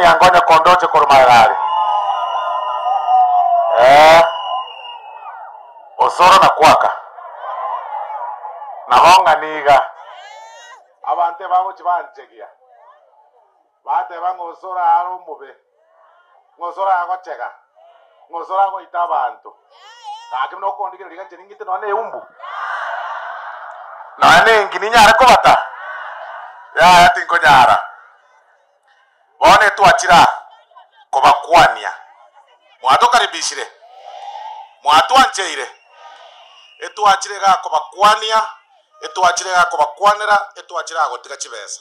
yangonya kondoche korwa magega aria. Ee, osoro na kwaka. Nabo ng'a niga. Abanto ebagochia banchegia, bateba ng'a osoro are omobe, ng'a osoro agochega, ng'a osoro agoita abanto. Gaki buna okondigereria iga inche ning'ite nonya na eumbu, nonya na engi ninyare kobata? Yaya tinkonyara. Bono etwachire aa kobakwania. Mwatokaribishire? Mwatwancheire? Etwachire igaa kobakwania, etwachire igaa kobakwanera, etwachire aa gotiga chibesa.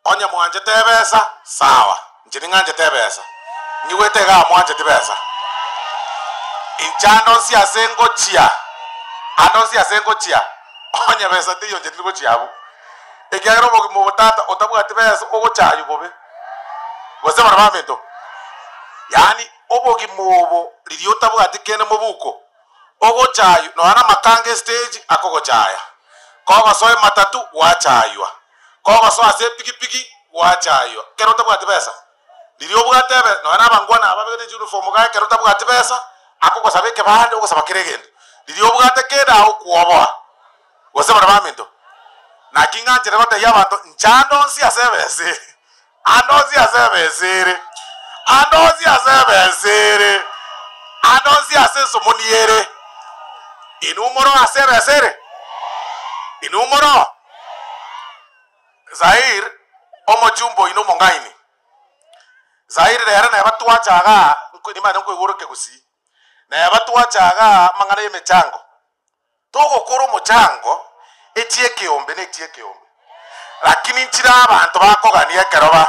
Onye mwanchete ebesa, sawa, inche ning'anchete ebesa. Nyigwete igaa mwancheti besa. Inche ande onsi ase ngochia, ande onsi ase ngochia, onye besa teiyo inche tindi gochia abwo. Ekiagera obogima obo tata otabwati besa ogochaywa bobe, gose bono baminto? Yaani obogima obo riria otabwati kende mobuko, ogochaywa nonya na amatanga estage akogochaya, kogosoa ematatu gwachaywa, kogosoa ase epigipigi gwachaywa, ekero otabwati besa. Riria obwate ebe nonya na abangwana aba babegete chiuniform iga ekero otabwati besa, akogosaba ekebande ogosaba kera egento. Riria obwate kende agokwoboa. Gose baria baminto, naki ng'anchire gotebia abanto, Inche ande onsi ase ebesa ere, ande onsi ase ebesa ere, ande onsi ase ebesa ere, ande onsi ase ensomoni ere, inwe moro ase ebesa ere? Inwe moro? Zair, omochumba oino omong'aini. Zair rero neba twacha igaa, nimanyete nkoigora ekegusii, neba twacha igaa amang'ana y'emechango. Togokora omochango echie ekeombe na echie ekeombe, lakini nchire abanto bakogania ekero ba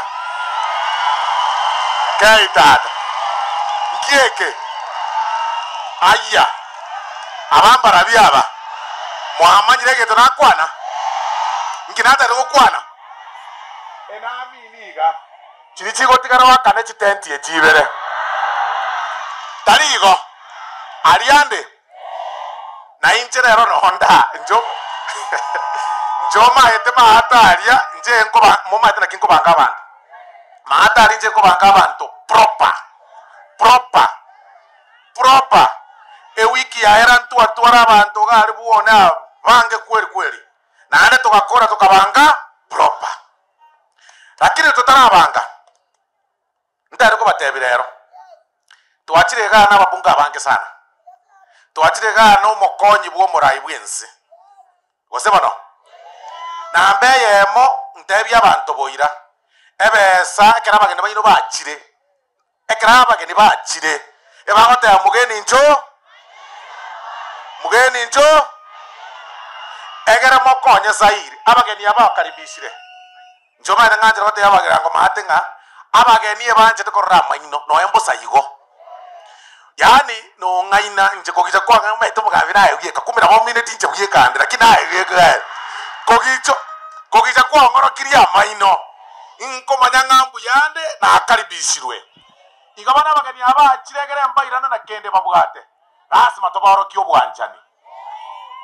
Kei tata, nki eke? Ayia, aba mbarabi aba, mwamanyire egento nakwana? Nki natagete gokwana? Enamini iga, chiria chigotigara goakana chitenti echi ibere. Tari igo? Aria ande. Na inche rero nonda, inche inche omaete maate aria, inche nkoba momaete naki nkobanga abanto. Maate aria inche nkobanga abanto proper, proper, proper. Ewiki yaera ntwatwara abanto iga aria bwone abange kweri kweri, naende togakora tokabanga proper. Lakini totarabanga. Ntari kobatebia rero, twachire igaa nababunge abange sana, twachire igaa nomokonyi bw'omorai bw'ense, gose bono? Namba eyemo ntebie abanto boira, ebesa ekero abageni baino bachire, ekero abageni bachire, ebagoteba mugeni inchoo, mugeni inchoo, egere mokonye Zairi, abageni aba bakaribishire. Inche omanyete ng'anchire gotebia abagirango maate ng'a abageni ebanchete korora amaino, nonya mbosa igo. Yaani nong'aina inche kogicha kwang'a omanyete omogambi naye bweka, kumbe nabo omineti inche bweka ande, lakini naye bweka aye. Kogicho kogicha kwang'orokirie amaino, nkomanya ng'a mbuya ande nakaribishirwe. Igo bono abageni aba bachire egere mbairane na kende babwate, lasima tobaorokie obwanchani.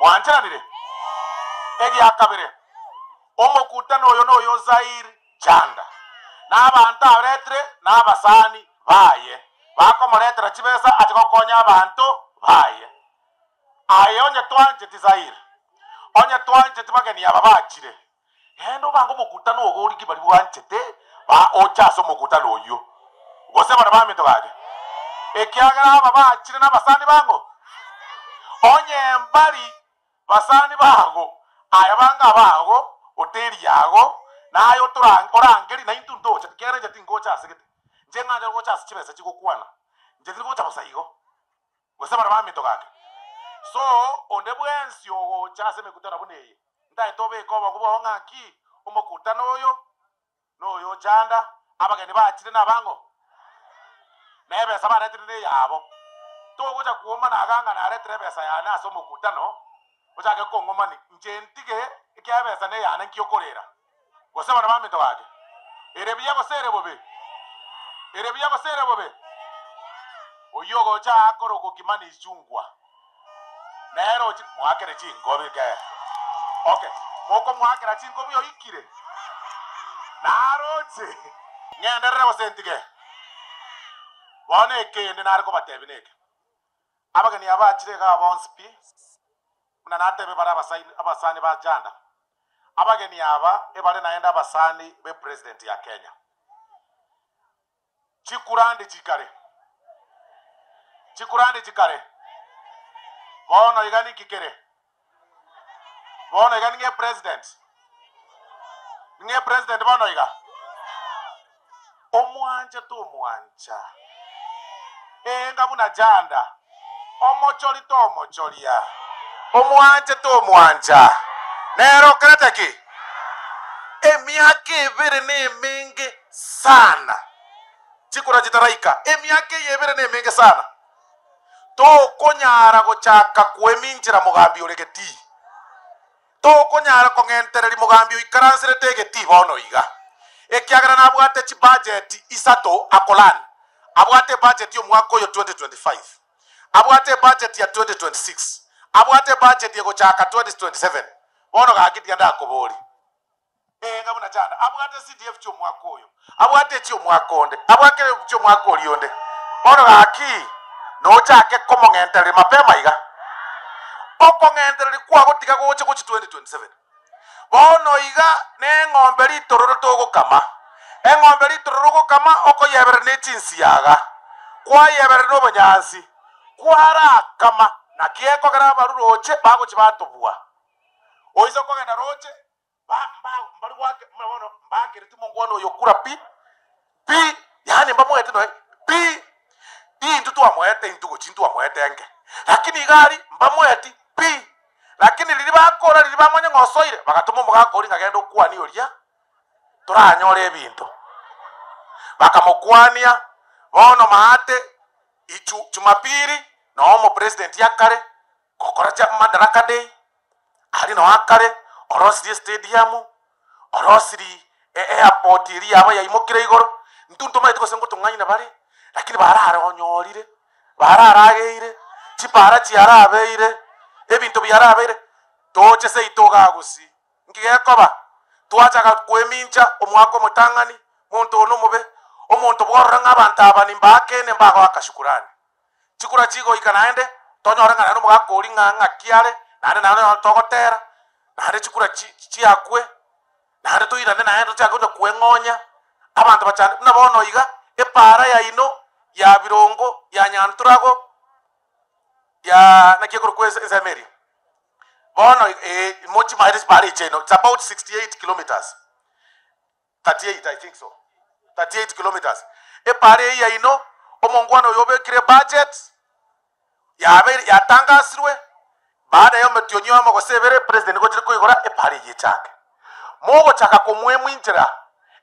Mwancheranire? Egiakabere. Omokutano oyo noyo Zair Chanda, na abanto abaretire na abasani baye, bakomoretera chibesa ache gokonya abanto baye. Aye onye twancheti Zair, onye twancheti bageni aba bachire, genda obange omokutano ogo origie baria bwanchete ba oche ase omokutano oyio, gose baria baminto gake, ekiagera aba bachire nabasani bang'o? Onye mbari Basani bago, aye bange abago, hoteli yago, na aye orangerie, na intwe ntoche, ekiagera inche tingocha ase gete. Inche ng'anchete gocha ase chibesa chigokwana, inche tindi gocha bosa igo, gose baria baminto gake. So, onde bwensi ogocha ase emekutano buna eye, ntagete obeke obogu bwao ng'a ki, omokutano oyo noyo ochanda, abageni bachire nabang'o? Na ebesa baretire neyabo. Togocha kwomana iga ng'a naretire ebesa yane ase omokutano, ochake kong'omani, inche ntige ekiagera ebesa neyane nki okorera? Gose bono baminto gaki, ere buya gose ere bobe? Ere buya gose ere bobe? Oyio ogocha aa akorokwa Kimani Ichungwa, nere ochire, moakere chinkobi ke. Okay, mokomoakera chinkobi oikire, naroche. Ng'enderere gose ntige? Bono ekende nare kobatebia neke, Abageni aba bachire igaa bonsi pi, buna natebe bare abasaini abasani ba Janda, abageni aba ebare naende abasani be president ya Kenya. Chikurandi chikare, chikurandi chikare, bono iga ninki kere? Bono iga ning'e president? Ning'e president bono iga? Omwanche tomwancha, enga buna janda, omochori tomochoria, omwanche tomwancha, nere okerete ki? Emiaka ebere nemenge sana, chikura chitaraika, emiaka eye ebere nemenge sana. Tokonyara gochaka kweminchera mogambi ore getii. Tokonyara kong'entereria mogambi oikaranserete egetii bono iga, ekiagera nabwate chibudget isato akolan. Abwate ebudget y'omwaka oyo 2025, abwate ebudget ya 2026, abwate ebudget egochaka 2027. Bono gaki tiga ndakoborie. Ee, ng'a buna chanda abwate CDF chi'omwaka oyo, abwate echi'omwaka onde, abwate echi'omwaka oria onde. Bono gaki, nochake komong'entereria mapema iga. Okong'entereria kwago tiga goche gochia 2027. Bono iga neng'ombe ritororo togokama. Eng'ombe ritororo ogokama okoyeberera ne chinsiaga, kwayeberera nobonyansi, kwarakama, naki ekogera abarure oche bagochia batobua. Oise kogenda roche, ba, mba, mbari goaka, buna bono mbakereti omongwana oyo kura pi, pi, yaani mbamoete noe pi, intwe twamoete intwe gochia ntwamoete enke, lakini iga aria mbamoeti pi. Lakini riria bakora riria bamanya ng'a osoire, bagatoma omogaka oria ng'a genda okwanie oria, toranyore ebinto. Bakamokwania, bono maate, ichu jumapili, noo omopresident akare, gokora cha Madaraka Day, Aria nao akare orosirie estadium, orosirie airport eria yabo yaimokire igoro, intwe ntomaeti gose ngotong'aina bare, lakini bararonyorire, bararageire, chipara chiarabeire, ebinto biarabeire, toche seito igaa gusii, nki gekoba? Twachaka koemincha omwaka omotang'ani, monto one omobe, omonto bworora ng'a abanto aba nimbaakene mbagoaka shukurani. Chikura chigoika naende, tonyore ng'a naende omogaka oria ng'a ng'aki are, naende naende nonye togotera, naende chikura chi chiakwe, naende toirane naende tochake konya kweng'onya, abanto bachande buna bono iga, epaara yaino ya birongo, ya nyanturago, ya naki ekorokwa ense ensemo eria, bono eh mochimaete chipaara echi chiaino, it's about 68 kilometres. 38 I think so, 38 kilometres. Epaara eyio yaino, omongwana oyo obekire ebudget, yabeire yatangasirwe, baada ya omotienyi oyomo gose ebere, president nigo ochire koigora epaara eyio echake. Mogochaka komoemwa inchera,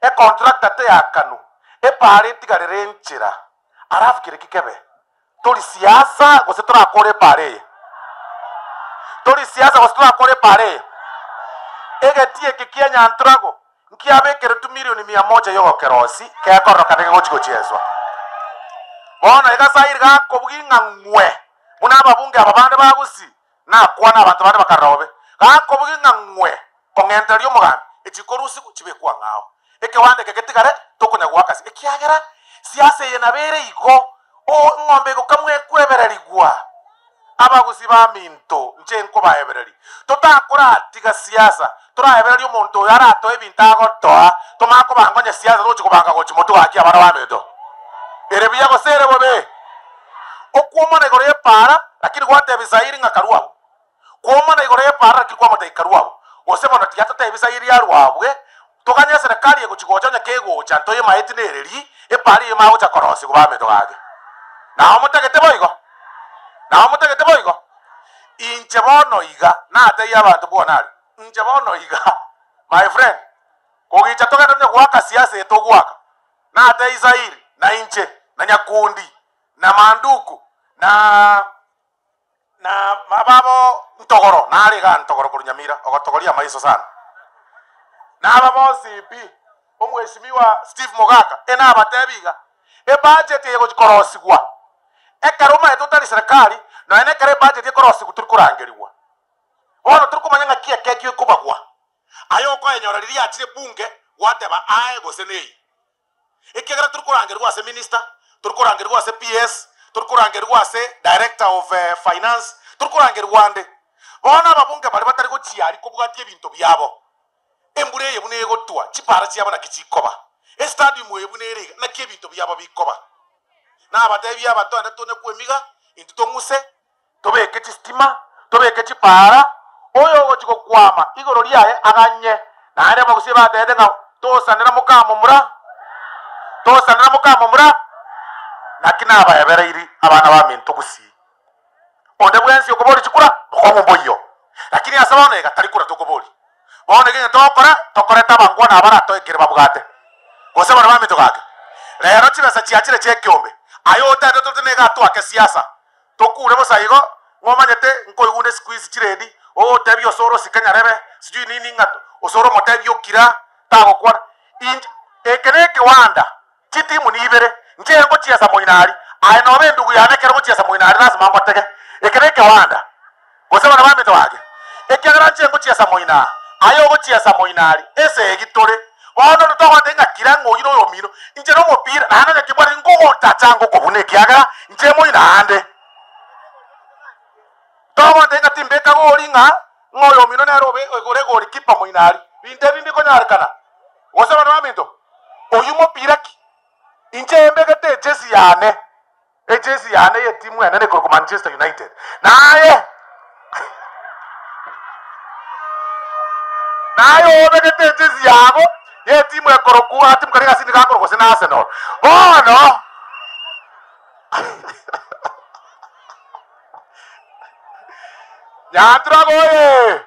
econtractor teyakanwa, epaara etigarere enchera, alafu kere ki kebe? Tori siasa gose torakore epaara eye? Tori siasa gose torakore epaara eye? Egetii eke kia Nyanturago nkiabekeretwe milioni mia moja y'ogokerosi kekororokana kegochi gochieswa. Bono iga Sairi gakobugia ng'a ng'we buna ababunge aba bande ba Gusii nakwane abanto bande bakarora bobe. Gakobugia ng'a ng'we kong'entereria omogambi, echi korusigwa chibekwe ang'ao. Ekewanda eke getigare tokonya goaka ase, ekiagera siasa eye nabo ere igo, o eng'ombe egokamwa ekwebererigwa. Abagusi baminto, inche nkobaebereria, totakoratiga siasa, toraebererie omonto oyo aratoe ebinto agotoa, tomanye kobanga onye siasa togochia kobanga gochia motwe gaki abana baminto. Ere buya gose ere bobe? Okwomana igoro y'epaara, lakini gwatebia Sairi ng'a karue abwo. Kwomana igoro y'epaara lakini kwamotebia karue abwo. Gose bono tiga totebie Sairi arue abwe, toganye eserekari egochia gocha onye kegocha ntoyemaeti nereri, epaara eyio magocha korosigwa baminto gaki. Nao motagete boigo? Nao motagete boigo? Inche bono iga natebie abanto bwona aria, inche bono iga, my friend, kogicha togende onye goaka siasa eye togoaka, natebie Sairi, na inche, na Nyakundi, na Manduku, na na ababo Ntogoro, nare igaa Ntogoro korwa Nyamira, ogotogoria amaiso sana. Naba bonsi pi, Omweshimiwa Steve Mogaka, enabatebi iga, ebudget eye egochi korosigwa, ekero omanyete otari serikali, nonya na ekero ebudget ekorosigwa tori korangerigwa. Bono tori komanya ng'aki ekekio ekobagwa. Aye okoenyora riria yachire bunge gwateba aye gose nei. Ekiagera tori korangerigwa ase minister, tori korangerigwa ase PS, tori korangerigwa ase director of finance, tori korangerigwa ande. Bono ababunge baria batari gochia aria kobwatia ebinto biabo, embura eye buna egotwa, chipara chiabo naki chikoba, estadium eye buna ere iga, naki ebinto biabo bikoba. Nabatebie aba toende tone kwemiga, intwe tong'use, tobeke chistima, tobeke chipaara, oyo ogochia gokwama igoro riaye aganye. Naende abagusia batebete ng'a tosanera mokamomura, tosanera mokamomura, naki nabaebereiri abana baminto gusii. Onde bwensi okoboria chikura, bokong'u mboiyo. Lakini ase bono iga tari kura tokoboria. Bono egento togokora, tokorete abangwana aba baratoe ekere babwate. Gose bono baminto gake. Rero chibesa chiachire chi'ekeombe. Aye otagete torete nigo atoake siasa. Tokure bosa igo, ng'a omanyete nkoigunda esikuisi chiredi, ogotebia osoro osike nyarebe, sijui nini ng'a osoro omotebie okira, tagokwana. Inche, eke nekewanda, chitimu nibere, inche ngochiesa moino aria, aye nobe endugu yane ekero ngochiesa moino aria lasima ngotege. Eke nekewanda. Gose abana baminto bake, ekiagera inche ngochiesa moino aa, aye ogochiesa moino aria, esegi tore. Bono togote ng'a kira ng'a oyio noyomino, inche nomopira, naende onye kibwate nkogotacha ngokobuna ekiagera inche moino aande. Togote ng'a timbeka gori ng'a ng'a oyomino nere obe ore golikipa moino aria. Binto ebi mbikonyarekana. Gose abana baminto, oyio mopira ki? Inche mbegete ejesi yane. Ejesi yane y'etimu enene ekorokwa Manchester United. Naye naye obegete ejesi yago y'etimu ekorokwa atimu karia gasini gakorokwa gose na Arsenal. Bono Nyantura oye!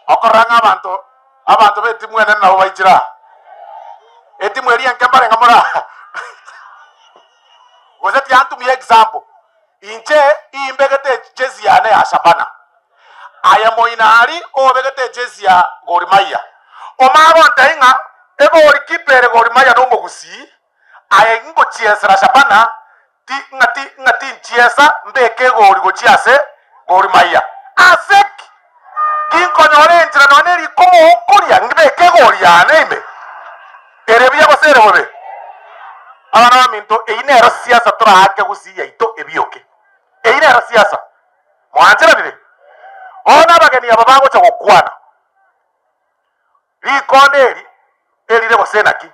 Okorora ng'a abanto abanto b'etimu enene nabo baichire aa. Etimu eria enke mbarenge more aa. Gose tiantumia example, inche imbegete ejezi yane ya Shabana, aye moinari obegete ejezi ya Gor Mahia. Omanye gontebia ng'a egolikipa ere Gor Mahia nomogusii, aye ngochiesera Shabana ti ng'a ti ng'a tinchiesa mbeke egori gochia ase Gor Mahia. Ase ki? Ginkonyora enchera nonya nerikomokoria ngibeke egori yane ime, ere buya gose ere bobe. Abana baminto, eyio nero siasa toraake gusii yaito ebioke. Eyio nero siasa. Mwancheranire? Bono abageni aba bagocha gokwana, rikonde eri erire gose naki?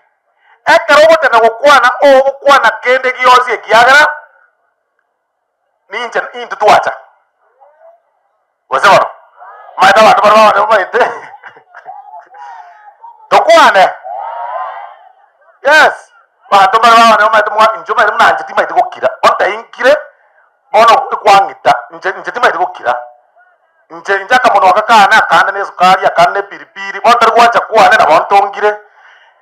Ekero ogotenda gokwana, ogokwana kende gionsi ekiagera ninche intwe twacha. Gose bono, omanyete abanto baria babane bamaete tokwane. Yes, abanto mbare babane bamaete mwa inche omanyete buna inche timaeti gokira, ontebie nkire, bono ekwang'ita, inche inche timaeti gokira. Inche inche akamonwa aka kane akande na esukari, akande na epiripiri, bono tari gwancha kwane nabo ntongire,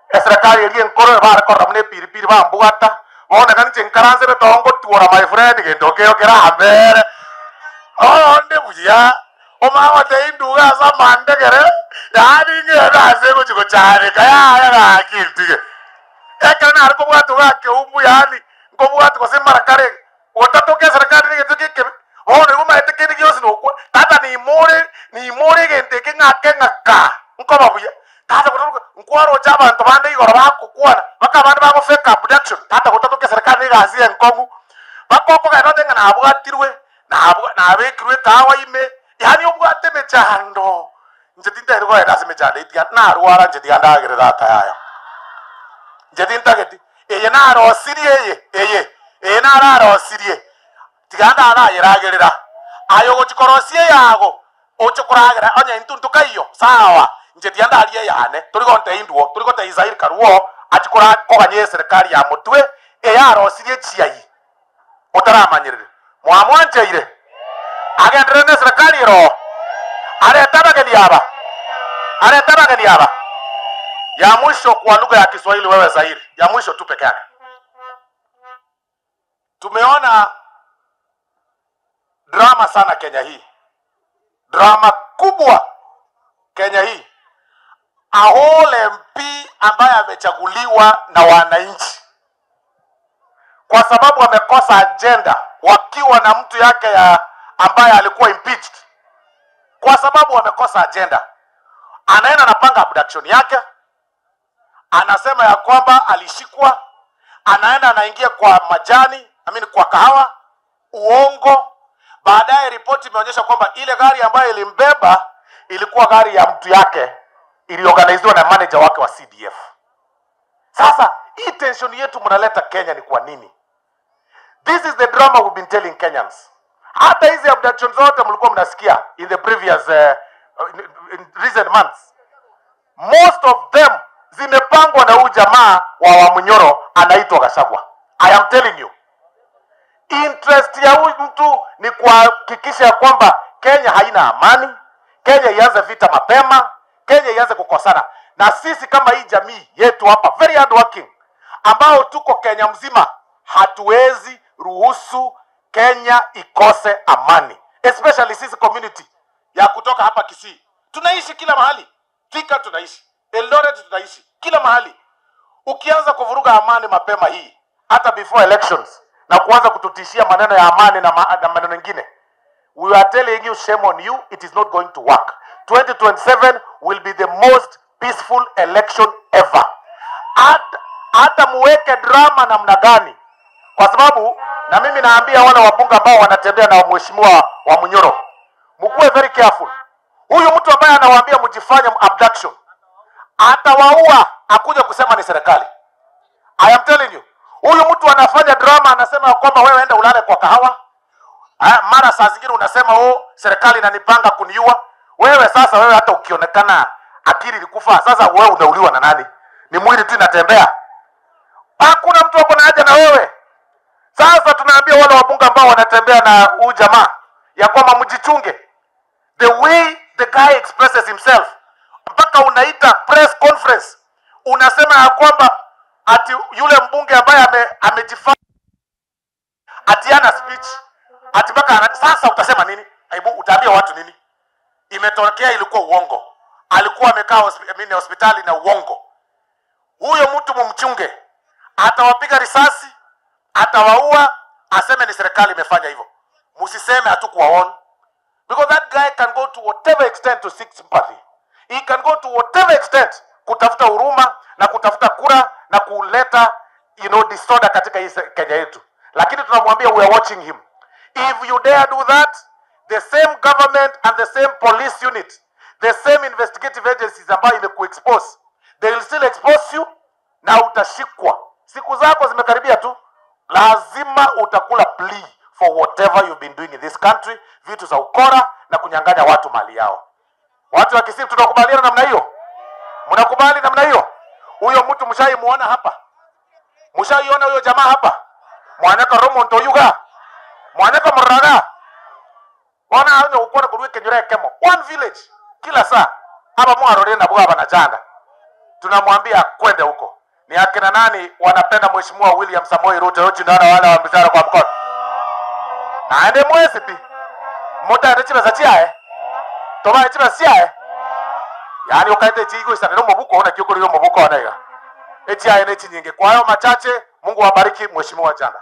eserekari eria enkoro bare korora buna epiripiri bambwata, bono iga inche nkaranse ebetongo ngotwora my friend gento nkeiyo kerambere, onde buya, omanye goteba induge ase amandegere, yaani ng'ende ase ngochia gochandeka yaya gaki ntige. Ekero nare kobwatwa iga keumbu yaani nkobwatwa gose mara kare Gotatoka eserekari negento gekebe, bono nigo omanyete kende gionsi nokwa. Tata nimore, nimore egento eke ng'ake ng'a kaa, nkoba buya. Tata gotatoka, nkwaroche abanto bande igoro bagokwana, mpaka abande bago fake abduction. Tata gotatoka eserekari negasi enkong'u, mpaka okogenda otebe ng'a nabwatirwe, nabwa nabekirwe ekahawa ime, yaani obwate emechando. Inche tintageti kogenda ase emechando eye tiga narwara inche tiga ndagere tata yaya. Inche tintageti, eye narosirie eye, eye, eye nararosirie, tiga ndarayeragerera. Aye ogochia korosia eyago, oche koragera onye intwe ntokaiyo, sawa, inche tiga ndarie eyane. Tori gontebia indwo, tori gotebia Israel karwo achie kora koganya eserekari ya motwe eyarosirie chiai. Otaramanyerire, mwamwancheire agenderere neserekari ere oo, arete abageni aba, arete abageni aba. Ya mwisho kwa lugha ya Kiswahili wewe Zairi, ya mwisho tu peke yake. Tumeona drama sana Kenya hii, drama kubwa Kenya hii. A whole MP ambaye amechaguliwa na wananchi kwa sababu amekosa agenda, wakiwa na mtu yake ya ambaye alikuwa impeached, kwa sababu amekosa agenda, anaenda anapanga abduction yake, Anasema ya kwamba alishikwa, anaenda anaingia kwa majani, I mean kwa kahawa, uongo. Baadaye ripoti imeonyesha kwamba ile gari ambayo ilimbeba ilikuwa gari ya mtu yake, iliorganiziwa na manager wake wa CDF. Sasa hii tension yetu mnaleta Kenya ni kwa nini? This is the drama we've been telling Kenyans. Hata hizi abduction zote mlikuwa mnasikia in the previous in recent months, most of them zimepangwa na huyu jamaa wa Wamunyoro anaitwa Gachagua. I am telling you, interest ya huyu mtu ni kuhakikisha ya kwamba Kenya haina amani, Kenya ianze vita mapema, Kenya ianze kukosana. Na sisi kama hii jamii yetu hapa very hard working, ambao tuko Kenya mzima, hatuwezi ruhusu Kenya ikose amani, especially sisi community ya kutoka hapa Kisii. Tunaishi kila mahali, Thika tunaishi, Eldoret tunaishi, kila mahali. Ukianza kuvuruga amani mapema hii, hata before elections, na kuanza kututishia maneno ya amani na, na maneno mengine, we are telling you shame on you, it is not going to work. 2027 will be the most peaceful election ever. Hata muweke drama namna gani, kwa sababu na mimi naambia wale wabunge ambao wanatembea na mheshimiwa wa Munyoro, mkuwe very careful. Huyu mtu ambaye anawaambia mjifanye abduction atawaua, akuja kusema ni serikali. I am telling you, huyu mtu anafanya drama, anasema kwamba wewe enda ulale kwa kahawa. Ah, mara saa zingine unasema oh, serikali inanipanga kuniua. Wewe sasa, wewe hata ukionekana akili ilikufa, sasa wewe unauliwa na nani? Ni mwili tu inatembea, hakuna mtu ako na haja na wewe. Sasa tunaambia wale wabunge ambao wanatembea na huyu jamaa ya kwamba mjichunge, the way the guy expresses himself, mpaka unaita press conference unasema ya kwamba ati yule mbunge ambaye amejifanya ati ana speech ati mpaka sasa utasema nini? Aibu, utaambia watu nini? Imetokea ilikuwa uongo, alikuwa amekaa hospitali na uongo. Huyo mtu mumchunge, atawapiga risasi, atawaua, aseme ni serikali imefanya hivyo. Msiseme hatukuwaona, because that guy can go to whatever extent to seek sympathy. He can go to whatever extent kutafuta huruma na kutafuta kura na kuleta disorder katika hii Kenya yetu. Lakini tunamwambia we are watching him. If you dare do that, the same government and the same police unit, the same investigative agencies ambayo imekuexpose, they will still expose you na utashikwa. Siku zako zimekaribia tu, lazima utakula plea for whatever you've been doing in this country, vitu za ukora na kunyang'anya watu mali yao. Watu wa Kisii tunakubaliana namna hiyo? Mnakubali namna hiyo? Huyo mtu mshaimuona hapa? Mshaiona huyo jamaa hapa? Mwanaka Romo Ntoyuga. Mwanaka Muraga. Wana anyo ukwana kuruwe kenyure kemo. One village kila saa. Hapa mwarore na bwa na jana. Tunamwambia kwende huko. Ni akina nani wanapenda Mheshimiwa William Samoei Ruto? Yote naona wale wa mizara kwa mkono. Naende mwezi pi. Muta ndichiba za chiae. Toba ndichiba siae. Yaani ukaende chigo isana no mubuko ona kiukuri no mubuko onega. Eti aye nechi nyingi. Kwa hayo machache, Mungu awabariki Mheshimiwa Jana.